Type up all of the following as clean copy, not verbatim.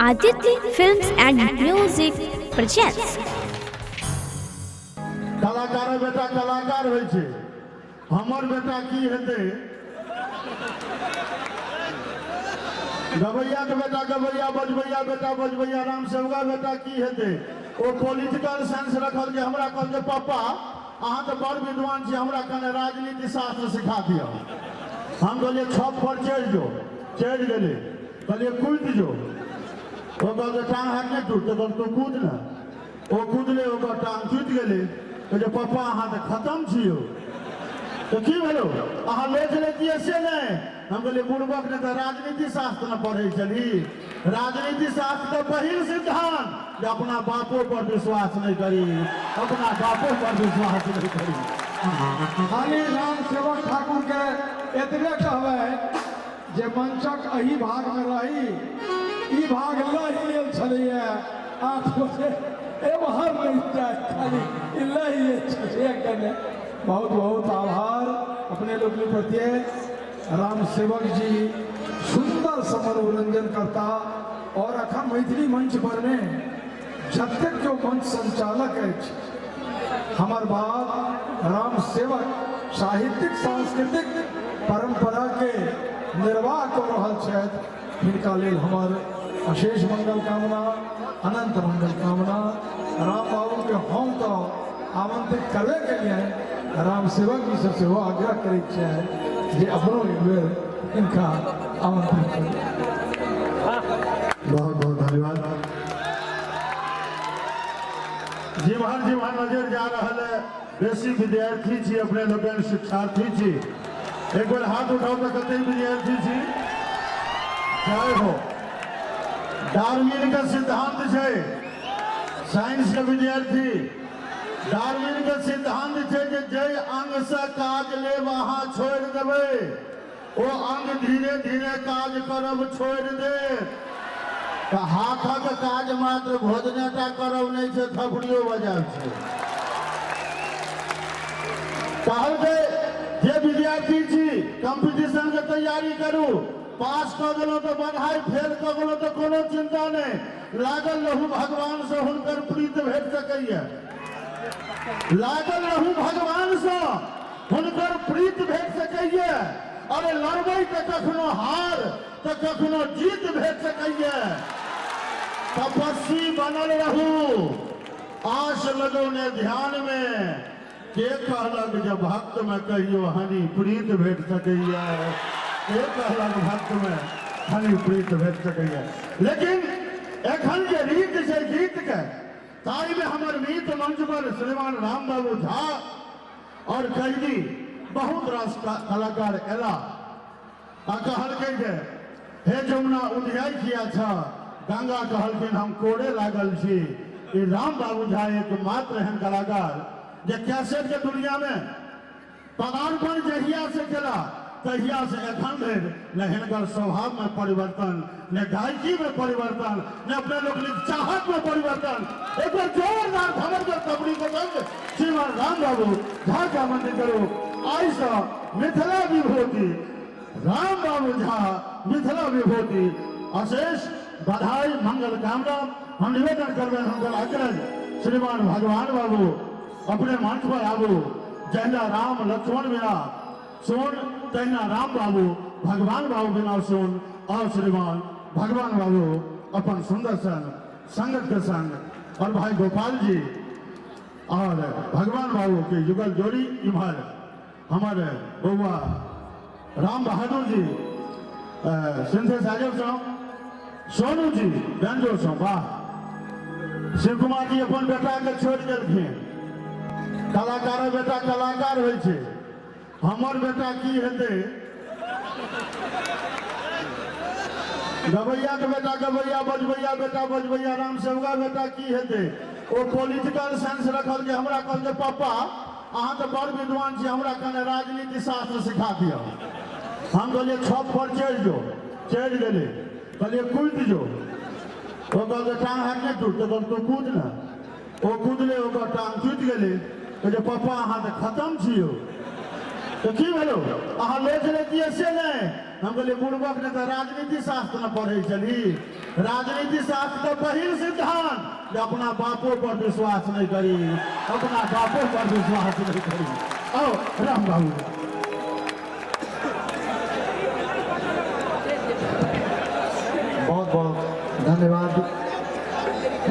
Aditya Films and Music presents. कलाकार बेटा कलाकार होइ छै, हमर बेटा की हेतै? गबैया के बेटा गबैया, बजबैया बेटा बजबैया, राम सेवका बेटा की हेतै? ओ पॉलिटिकल साइंस रखल जे हमरा कहलकै, पापा अहाँ तऽ बड़ विद्वान छी, हमरा कने राजनीति शास्त्र सिखा दिअ। हम कहलियै छत पर चढ़ि जो। चढ़ि गेलै। कहलियै कूदि जो। ओ कहलकै टांग हाथ नहि टूटतै? कहल तू कूद ने। ओ कूदलै, ओकर टांग टूटि गेलै। कहै पप्पा अहाँ तऽ खतम छियौ। तऽ की भेलौ, अहाँ लोच लैतियै से नहि? हम कहलियै बुड़बक, नहि तऽ राजनीति शास्त्र ने पढ़ै छली। राजनीति शास्त्र के पहिल सिद्धांत जे अपना बापो पर विश्वास नहि करी, अपना बापो पर विश्वास नहि करी। खाली राम सेवक ठाकुर के एतबे कहबै जे मंचक एहि भागमे रही, ई भाग लहि गेल छलैए 8 बजे, एम्हर नहि जाय, खाली ई लहि गेल छलैए कने। बहुत बहुत आभार अपने लोकनि प्रति। राम सेवक जी सुंदर से मनोरंजन करता और अखन मैथिली मंच पर में जतेक जो मंच संचालक अछि, हमर बाद राम सेवक साहित्यिक सांस्कृतिक परंपरा के निर्वाह कऽ रहल छथि, हिनका लेल हमर अशेष मंगल कामना, अनंत मंगल कामना। राम बाबू के हम तो आमंत्रित करबे केलियनि, राम सेवक जी से सेहो आग्रह करै छियनि जे अपनो एक बेर हिनका आमंत्रित करू। बहुत बहुत धन्यवाद। जिम्हर जिम्हर नजर जा रहल है, बेसी विद्यार्थी छी, अपने लोकनि शिक्षार्थी छी। एक बेर हाथ उठाउ तऽ कतेक विद्यार्थी छी? जय हो। डार्विन के सिद्धांत छै, साइंस के विद्यार्थी, डार्विन के सिद्धांत छै जे जाहि अंग से काज लेब अहाँ छोड़ि देबै, ओ अंग धीरे धीरे काज करब छोड़ि देत। तऽ हाथक काज मात्र भोजने टा करब नहि छै, थपड़ियो बजायब छै। कहलकै जे विद्यार्थी छी, कंपटीशन के तैयारी करू। पास कऽ गेलहुँ तऽ बधाई, फेल कऽ गेलहुँ तऽ कोनो चिंता नहि। लागल रहू भगवान से, हुनकर प्रीत भेट सकैए। लागल रहू भगवान से, हुनकर प्रीत भेट सकैए। अरे लड़बै तऽ कखनो हार तऽ कखनो जीत भेट सकैए। तपस्वी बनल रहू, आश लगौने ध्यान में, के कहलक जे भक्त में कहियो हनी प्रीत भेट सकैए? के कहलक भक्त में हनी प्रीत भेट सकैए? लेकिन एखन जे रीत छै गीत के, ताहिमे हमर मीत मंच पर श्रीमान राम बाबू झा और कैदी बहुत रास कलाकार एला आ कहलकै जे हे जमुना उधियाइ किया छ? गंगा कहलखिन हम कोड़े लागल छी। ई राम बाबू झा एक मात्र एहन कलाकार जे कैसेट के दुनिया में पदार्पण जहिया से केला तहिया से एखन धरि ने हिनकर स्वभाव में परिवर्तन, ने गायकी में परिवर्तन, ने अपने लोकनिक चाहत में परिवर्तन। एक बार जोरदार धमनगर थपड़ी के संग श्रीमान राम बाबू झा के आमंत्रित करू। आइ से मिथिला विभूति राम बाबू झा, मिथिला विभूति, अशेष बधाई मंगल कामना। हम निवेदन करबनि हुनकर अग्रज श्रीमान भगवान बाबू अपने मंच पर आबू। जहिना राम लक्ष्मण बिना सुन, तहिना राम बाबू भगवान बाबू बिना सुन। और श्रीमान भगवान बाबू अपन सुंदर संग संगत के संग और भाई गोपाल जी और भगवान बाबू के युगल जोड़ी, इम्हर हमारे बउआ राम बहादुर जी सिंथेसाइजर सँ, सोनू जी बैंजो सँ। वाह, शिव कुमार जी अपन बेटा के छोड़ि देलखिन। कलाकार बेटा कलाकार होइ छै, हमर बेटा की हेतै? गबैया के बेटा गबैया, बजबैया बेटा बजबैया, राम सेवका बेटा की हेतै? ओ पॉलिटिकल साइंस रखल जे हमरा कहलकै पापा अहाँ तऽ बड़ विद्वान छी, हमरा कने राजनीति शास्त्र सिखा दिअ। हम कहलियै छत पर चढ़ि जो। चढ़ि गेलै। कहलियै कूदि जो। ओ कहलकै टांग हाथ नहि टूटतै? कहल तू कूद ने। ओ कूदलै, ओकर टांग टूटि गेलै। कहै पप्पा अहाँ तऽ खतम छियौ। तऽ की भेलौ अहाँ लोच लेतियै से नहि। हम कहलियै बुड़बक नहि तऽ राजनीति शास्त्र ने पढ़ै छली। राजनीति शास्त्र के पहिल सिद्धांत जे अपना बापो पर विश्वास नहीं करी, अपना बापो पर विश्वास नहीं करी। आओ राम बाबू। बहुत बहुत धन्यवाद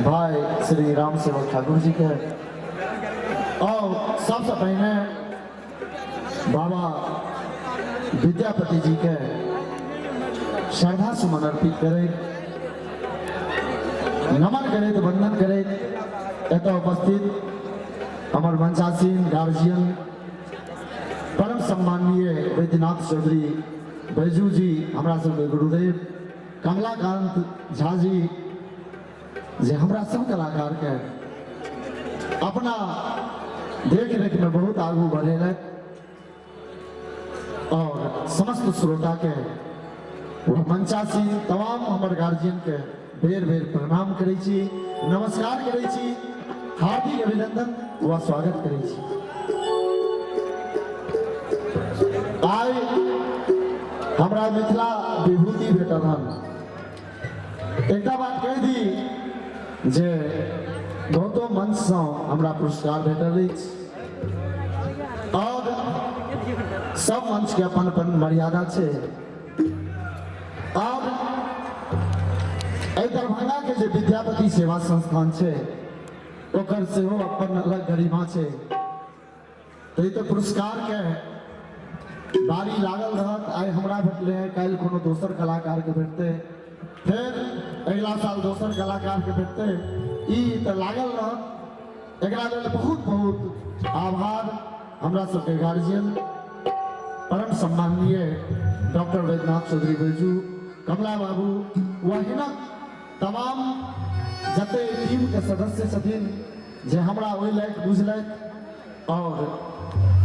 भाई श्री राम सेवक ठाकुर जी के। और सबसे पहले बाबा विद्यापति जी के श्रद्धा सुमन अर्पित करे, नमन करे, वंदन करे एतऽ उपस्थित हमर मंचासीन गार्जियन परम सम्माननीय वैद्यनाथ चौधरी बैजू जी, हमरा सबके गुरुदेव कमलाकांत झा जी, जे हमरा सब कलाकार के अपना देख रेख में बहुत आगू बढ़ेलक, और समस्त श्रोता के वह मंचासीन तमाम हमर गार्जियन के बेर बेर प्रणाम करै छी, नमस्कार करै छी, हार्दिक अभिनंदन व स्वागत करै छी। आइ हमरा मिथिला विभूति भेटल हन। एकटा बात कहि दी जे बहुतो मंचसँ हमरा पुरस्कार भेटल अछि और सब मंच के अपन अपन मर्यादा छै। और एहि दरभंगा के जे विद्यापति सेवा संस्थान छै ओकर सेहो अपन अलग गरिमा छै। तऽ ई तऽ पुरस्कार के बारी लागल रहत। आइ हमरा भेटलै हँ, काल्हि कोनो दोसर कलाकार के भेटतै, फेर अगिला साल दोसर कलाकार के भेटतै, ई तऽ लागल रहत। एकरा लेल बहुत बहुत आभार हमरा सबके गार्जियन परम सम्माननीय डॉक्टर वैद्यनाथ चौधरी बैजू, कमला बाबू व हिनक तमाम जते टीम के सदस्य छथिन जे हमरा ओहि लायक बुझलथि और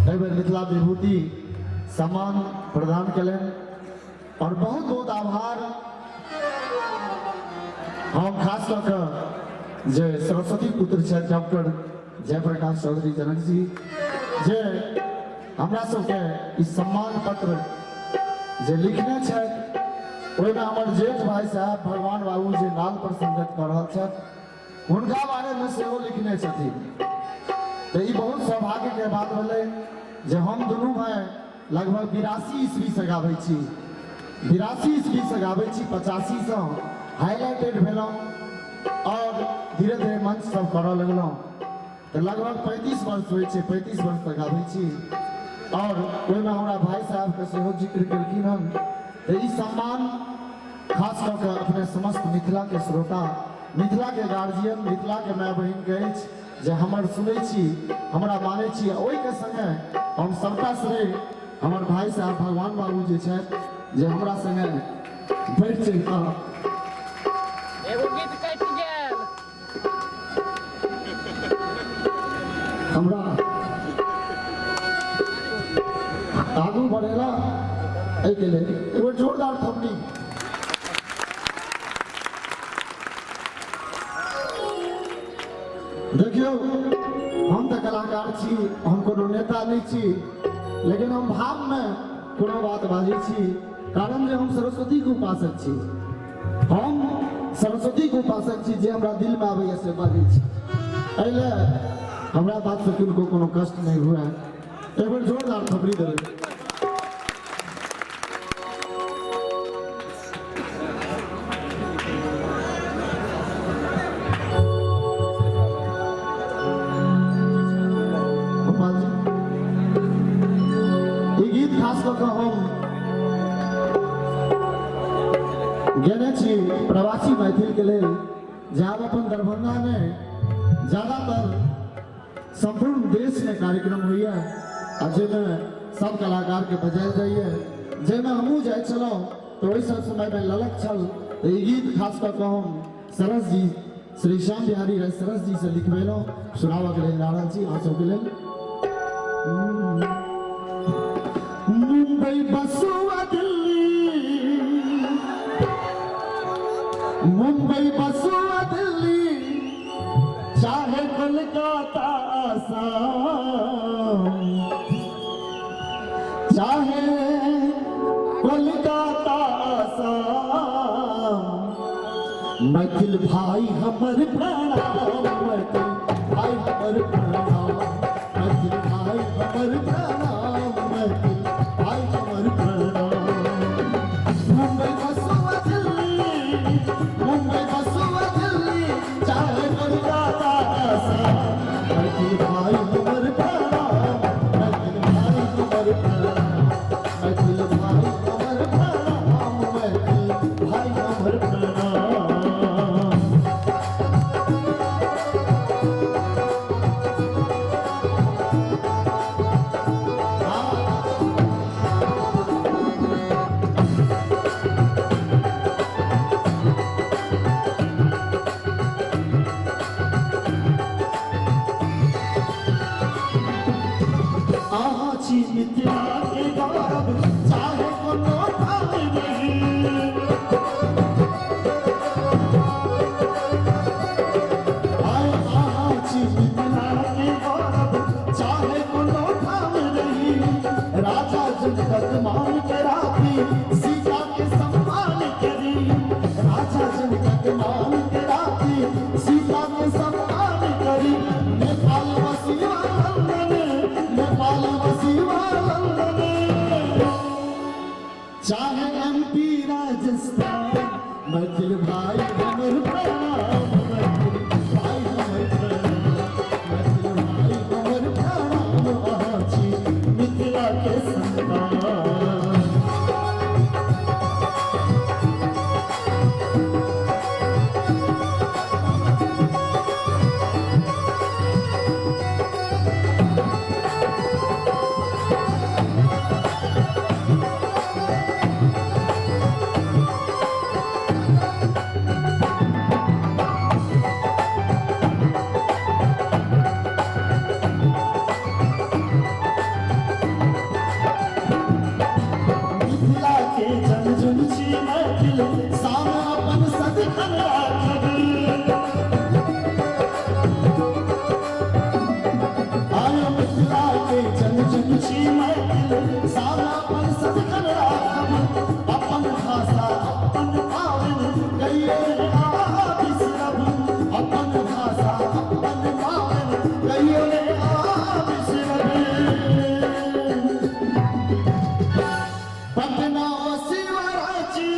एहि बेर मिथिला विभूति सम्मान प्रदान कयलनि। और बहुत बहुत आभार हम खास कऽ कऽ जे सरस्वती पुत्र छथि डॉक्टर जयप्रकाश चौधरी जनक जी, जे हमरा सबके ई सम्मान पत्र जे लिखने छथि ओहिमे हमर जेठ भाई साहब भगवान बाबू जे नाल पर संगत कऽ रहल छथि हुनका बारेमे सेहो लिखने छथिन। तऽ ई बहुत सौभाग्यके बात भेलै जे हम दुनू भाई लगभग 82 ईस्वी से गाबै छी, 82 ईस्वी से गाबै छी, 85 से हाईलाइटेड भेलहुँ और धीरे धीरे मंच सब करऽ लगलहुँ। तऽ लगभग 35 वर्ष होइ छै, 35 वर्ष तक गाबै छी और ओहिमे हमरा भाई साहबके सेहो जिक्र केलखिन हन। तऽ ई सम्मान खास कऽ कऽ अपने समस्त मिथिलाके श्रोता, मिथिलाके गार्जियन, मिथिलाके माय बहिनके अछि जे हमर सुनै छी, हमरा मानै छी। आ ओहिके संगे हम सबटा श्रेय हमर भाई साहब भगवान बाबू जे छथि जे हमरा संगे बढ़ि चढ़ि कऽ एगो गीत कटि गेल। हमरा आगू बढ़ेला, एहिके लेल एगो जोरदार थपड़ी। देखियौ, हम तऽ कलाकार छी, हम कोनो नेता नहि छी, लेकिन हम भावमे कोनो बात बाजै छी, कारण जे हम सरस्वतीके उपासक छी। हम सरस्वतीके उपासक छी, जे हमरा दिलमे आबैए से बाजै छी। एहि लए हमरा बातसँ किनको कोनो कष्ट नहि हुए। एक बेर जोरदार थपड़ी देबै। गोपाल जी, ई गीत खास कऽ कऽ हम गेने छी प्रवासी मैथिलके लेल, जे आब अपन दरभंगामे ज्यादातर सम्पूर्ण देशमे कार्यक्रम होइए आ जाहिमे सब कलाकारके बजायल जाइए, जाहिमे हमहूँ जाइ छलहुँ तऽ ओहि सब समयमे ललक छल। तऽ ई गीत खास कऽ कऽ हम सरस जी, श्री श्याम बिहारी राय सरस जी से लिखबेलहुँ, सुनाबऽके लेल जा रहल छी अहाँ सबके लेल। मुंबई बसुआ दिल्ली, मुंबई बसुआ दिल्ली, चाहे कोलकाता आसाम, चाहे कोलकाता आसाम, मैथिल भाई हमर प्रणाम, मैथिल भाई हमर प्रणाम, मैथिल भाई हमर प्रणाम, मैथिल भाई हमर प्रणाम। मुंबई बसुआ दिल्ली, मुंबई बसुआ दिल्ली, चाहे कोलकाता आसाम, मैथिल भाई हमर प्रणाम, मैथिल भाई हमर प्रणाम, मैथिल भाई हमर प्रणाम, मैथिल भाई हमर प्रणाम। अहाँ छी मिथिला के गौरव, चाहे कोनो ठाम रही। आय अहाँ छी मिथिला के गौरव, चाहे कोनो ठाम रही। राजा जनक मान के राखी, सीता के सम्मान करी। राजा जनक मान के राखी, सीता के सम्मान करी। नेपाल बसीवा लंदन, नेपाल बसीवा लंदन, चाहे एमपी राजस्थान, मैथिल भाई हमर प्रणाम, मैथिल भाई हमर प्रणाम, मैथिल भाई हमर प्रणाम, अहाँ छी मिथिला के संतान। मिथिला के जन जन छी मैथिल, शान अपन सदिखन राखब। आय मिथिला के जन जन छी मैथिल, शान अपन सदिखन राखब। अपन भाषा अपन पावन कहियो ना बिसरब, अपन भाषा अपन पावन कहियो ना बिसरब। पटना बसीवा रांची,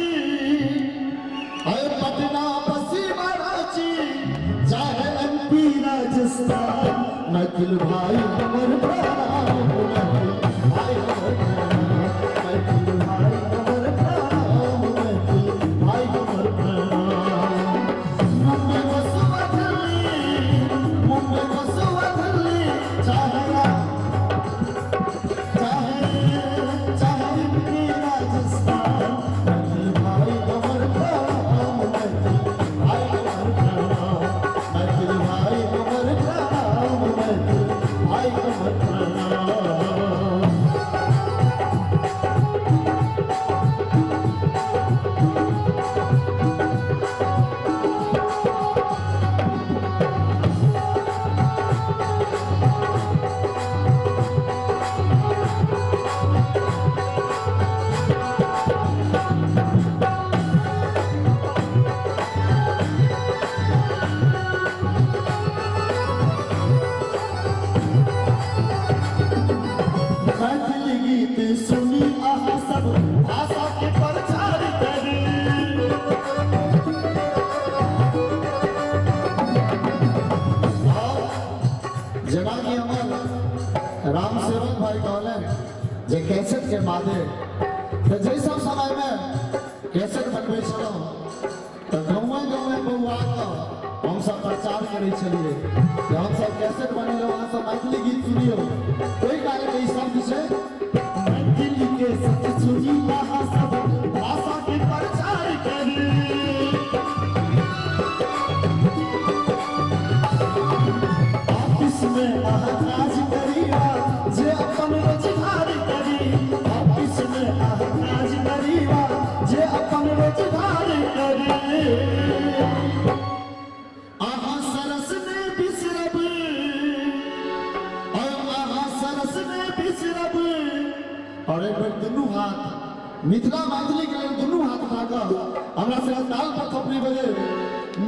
अरे पटना बसीवा रांची, चाहे एमपी राजस्थान, मैथिल भाई हमर प्रणाम, मैथिल भाई हमर प्रणाम, मैथिल भाई हमर प्रणाम, मैथिल भाई हमर प्रणाम। मुंबई बसुआ दिल्ली, मुंबई बसुआ दिल्ली, चाहे चाहे चाहे एमपी राजस्थान, मैथिल भाई हमर प्रणाम, मैथिल भाई हमर प्रणाम, मैथिल भाई हमर प्रणाम, मैथिल भाई हमर प्रणाम। मैथिली गीत सुनी अहाँ सब भाषा के प्रचार करी। जेनाकि हमर राम सेवक भाई कहलनि जे कैसेट के मादे, तऽ जाहि सब समयमे कैसेट बनबै छलहुँ तऽ गाँवे गाँवे बौआ कऽ हमसब प्रचार करै छलियै जे हमसब कैसेट बनेलहुँ, अहाँ सब मैथिली गीत सुनियौ। ओहि कालके ई शब्द छै, मैथिली के सच सुनी अहाँ सब भाषा के प्रचार करी। ऑफिस में अहाँ काज करिया जे अपन रोजगार करी, ऑफिस में अहाँ काज करिया जे अपन रोजगार करी। अहाँ सरस ने बिसरब, अहाँ मिथिला मैथिली के लेल दुनू हाथ उठा कऽ हमरा से ताल पर थपड़ी बजे।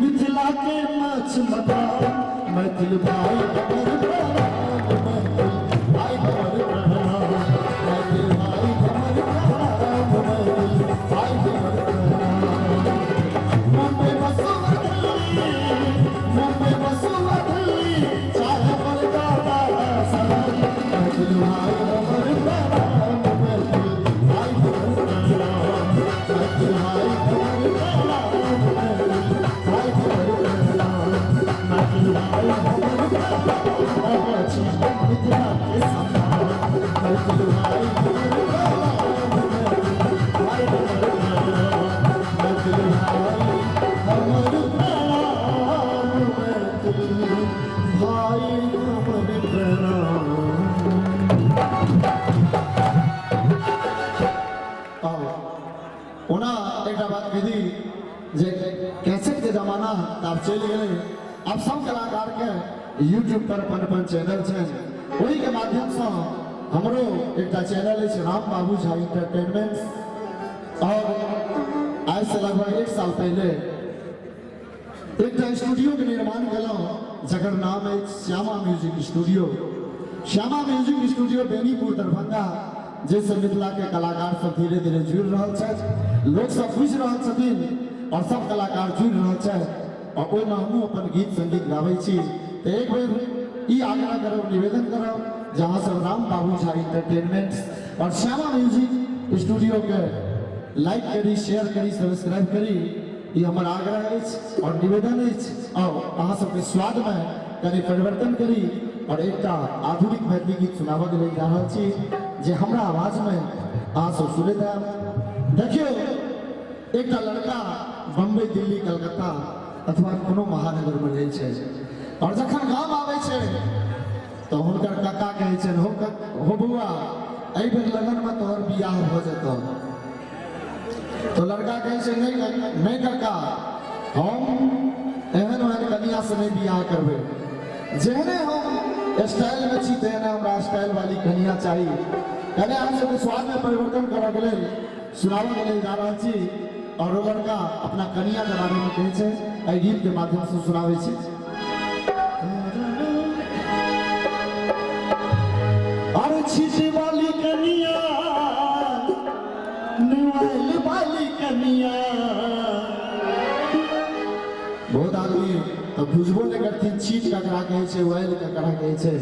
मिथिला के माछ मखान मैथिल भाई हमर प्रणाम, मैथिल भाई हमर प्रणाम, मैथिल भाई हमर प्रणाम, मैथिल भाई हमर प्रणाम। मुंबई बसुआ दिल्ली, मुंबई बसुआ दिल्ली, चाहे कोलकाता आसाम, मैथिल भाई हमर प्रणाम, मैथिल भाई हमर प्रणाम, मैथिल भाई हमर प्रणाम, मैथिल भाई हमर प्रणाम, मैथिल भाई हमर प्रणाम, अछि मिथिला के सम्मान, मैथिल भाई हमर प्रणाम, मैथिल भाई हमर प्रणाम, मैथिल भाई हमर प्रणाम, मैथिल भाई हमर प्रणाम। आउ ओना एकटा बात कहि दी जे कैसेटके जमाना तऽ आब चलि गेलै। आब सब कलाकारके यूट्यूब पर अपन अपन चैनल छनि, ओहिके माध्यमसँ हमरो एकटा चैनल अछि राम बाबू झा इंटरटेनमेंट्स। और आइसँ लगभग 1 साल पहिले एकटा स्टूडियोके निर्माण केलहुँ जकर नाम अछि Shyama music studio. Shyama music studio Benipur Darbhanga, जाहिसँ मिथिलाके कलाकार सब धीरे धीरे जुड़ि रहल छथि, लोक सब बुझि रहल छथिन और सब कलाकार जुड़ि रहल छथि और ओहिमे हमहूँ अपन गीत संगीत गाबै छी। तऽ एक बेर ई आग्रह करब, निवेदन करब जे अहाँ सब राम बाबू झा इंटरटेनमेंट्स और श्यामा म्यूजिक स्टूडियोके लाइक करी, शेयर करी, सब्सक्राइब करी। ई हमर आग्रह अछि और निवेदन अछि। और अहाँ सबके स्वादमे कनि परिवर्तन करी और एकटा आधुनिक मैथिली गीत सुनाबऽके लेल जा रहल छी जे हमरा आवाजमे अहाँ सब सुनैत आयब। देखियौ, एकटा लड़का बम्बई, दिल्ली, कलकत्ता अथवा कोनो महानगरमे रहै छै और जखन गाम आबै छै तऽ हुनकर काका कहै छनि, हो हो बौआ, एहि बेर लगनमे तोहर बियाह भऽ जेतौ। तो लड़का कहै छै, नहीं नहीं काका, हम एहन ओहन कनिया से नहीं बियाह करबै, जेहने हम स्टाइल में छी तेहने हमरा स्टाइल वाली कनिया चाही। कने अहाँ सबके स्वाद में परिवर्तन करऽ के लेल सुनाबऽ के लेल जा रहल छी। और ओ लड़का अपना कनिया के बारे में कहै छै, एहि गीत के माध्यम से सुनाबै छी। अरे छीटी वाली कनिया, मोबाइल वाली कनिया। बहुत आदमी तऽ बुझबो नहि करथिन छीट ककरा कहै छै, वाइल ककरा कहै छै।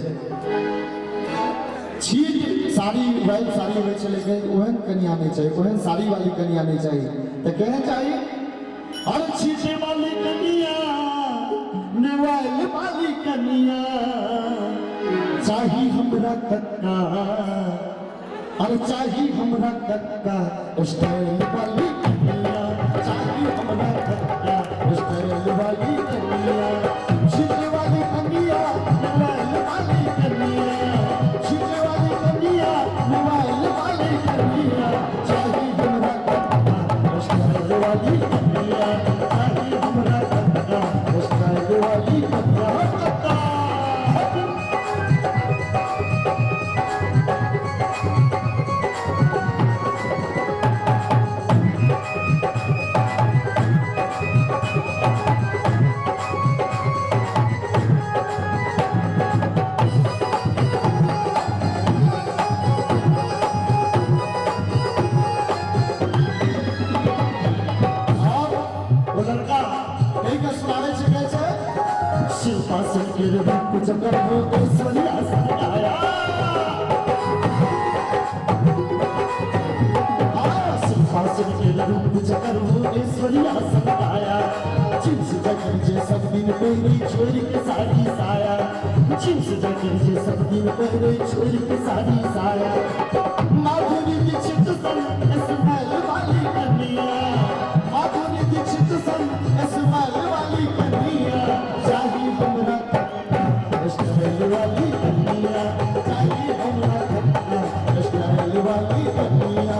छीट साड़ी, वाइल साड़ी होइ छै, लेकिन ओहन कनिया नहि चाही, ओहन साड़ी वाली कनिया नहि चाही। तऽ केहन चाही? अरे छीटे वाली कनिया, मोबाइल वाली कनिया चाही हमरा कक्का, अरे चाही हमरा कक्का स्टाइल वाली कनिया, चाही हमरा कक्का स्टाइल वाली कनिया। छीटे वाली कनिया, मोबाइल वाली कनिया, छीटे वाली कनिया, मोबाइल वाली कनिया चाही हमरा कक्का स्टाइल वाली कनिया, चाही हमरा कक्का स्टाइल वाली कनिया। कक्का और वो लड़का कहीं का सुनावे छै, कहै छै, शिल्पा सिंह के रूप जकर हो ऐश्वर्या सजाया, हाँ, शिल्पा सिंह के रूप जकर हो ऐश्वर्या सजाया, जींस जैकेट जे सब दिन पहनी छोड़ के साड़ी साया, जींस जैकेट जे सब दिन पहने छोड़ के साड़ी साया, माधुरी दीक्षित संग स्माइल वाली कन्या, माधुरी दीक्षित संग स्माइल वाली कन्या चाही हमरा कक्का स्टाइल वाली कन्या, चाही हमरा कक्का स्टाइल वाली कन्या।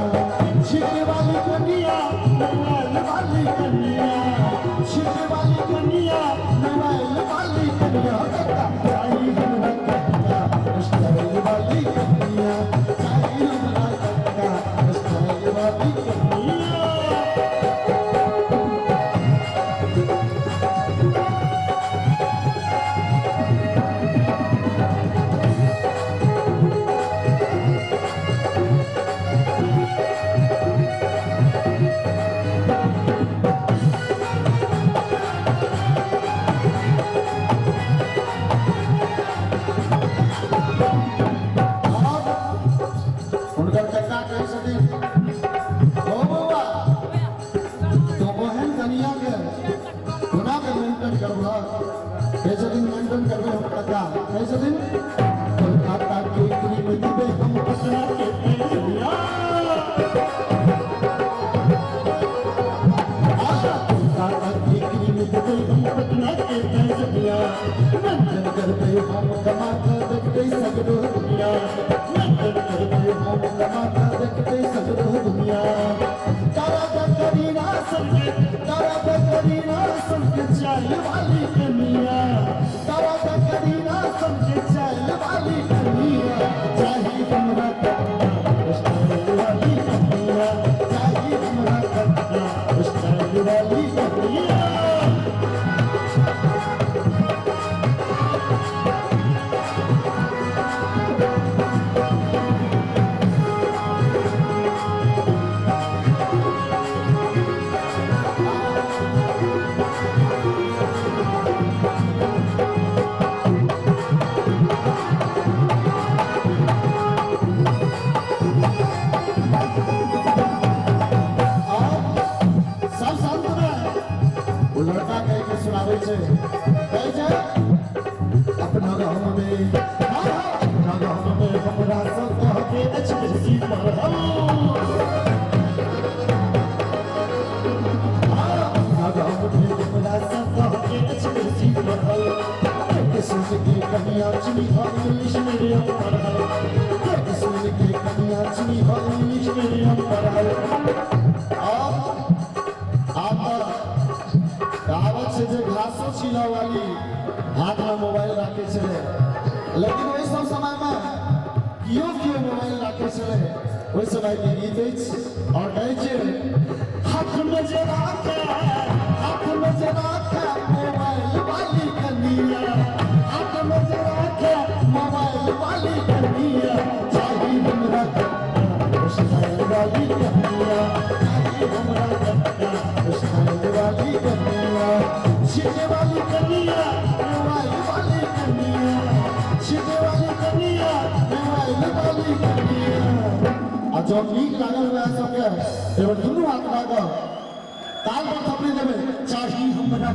छीटे वाली कन्या, मोबाइल वाली कन्या, छीटे वाली कन्या, मोबाइल वाली कन्या कक्का चाही हमरा कक्का स्टाइल वाली कन्या, चाही हमरा कक्का स्टाइल वाली। करबह, कहै छथिन मेंटेन करबै हम टका, कहै छथिन कोलकाता के क्रीम देबै हम पटना के तेलिया। कोलकाता के क्रीम देबै हम पटना के तेलिया, मेंटेन करबै हम कमा कऽ देखबै सगरो दुनिया, मेंटेन करबै हम कमा कऽ देखबै सगरो दुनिया। तारा करीना संगे, तारा करीना संगे चाल वाली कनिया, तारा करीना संगे चाल वाली कनिया, चाही हमरा स्टाइल वाली कनिया, चाही हमरा स्टाइल वाली कनिया। सब शांत रहे। वो लड़का कह के सुनाबै छै, कहै छै अपना गाँव में, हाँ हाँ, अपना गाँव में हमरा सब कहके अछि बेसी पढ़ल, हाँ, अपना गाँव में हमरा सब कहके अछि बेसी पढ़ल, देख सुन के कनिया चुनी हो इंग्लिश मीडियम पढ़ल, देख सुन के कनिया चुनी हो इंग्लिश मीडियम पढ़ल। आब तऽ कहावत छै जे घासो छीलऽ वाली हाथमे मोबाइल राखै छलै, लेकिन ओहि सब समयमे केओ केओ मोबाइल राखै छलै। ओहि समयके गीत अछि आओर कहै छै हाथ में जे राखे, हाथ में जे राखे मोबाइल वाली कनिया, हाथ में जे राखे मोबाइल वाली कनिया, चाही हमरा स्टाइल वाली कनिया, चाही हमरा स्टाइल वाली कनिया, छीटे वाली कनिया, मोबाइल वाली कनिया, छीटे वाली कनिया, मोबाइल वाली कनिया। आ जब नीक लागल वएह सबके एगो दुनू हाथ लगा कऽ ताल पर थपड़ी देबै, चाही हमरा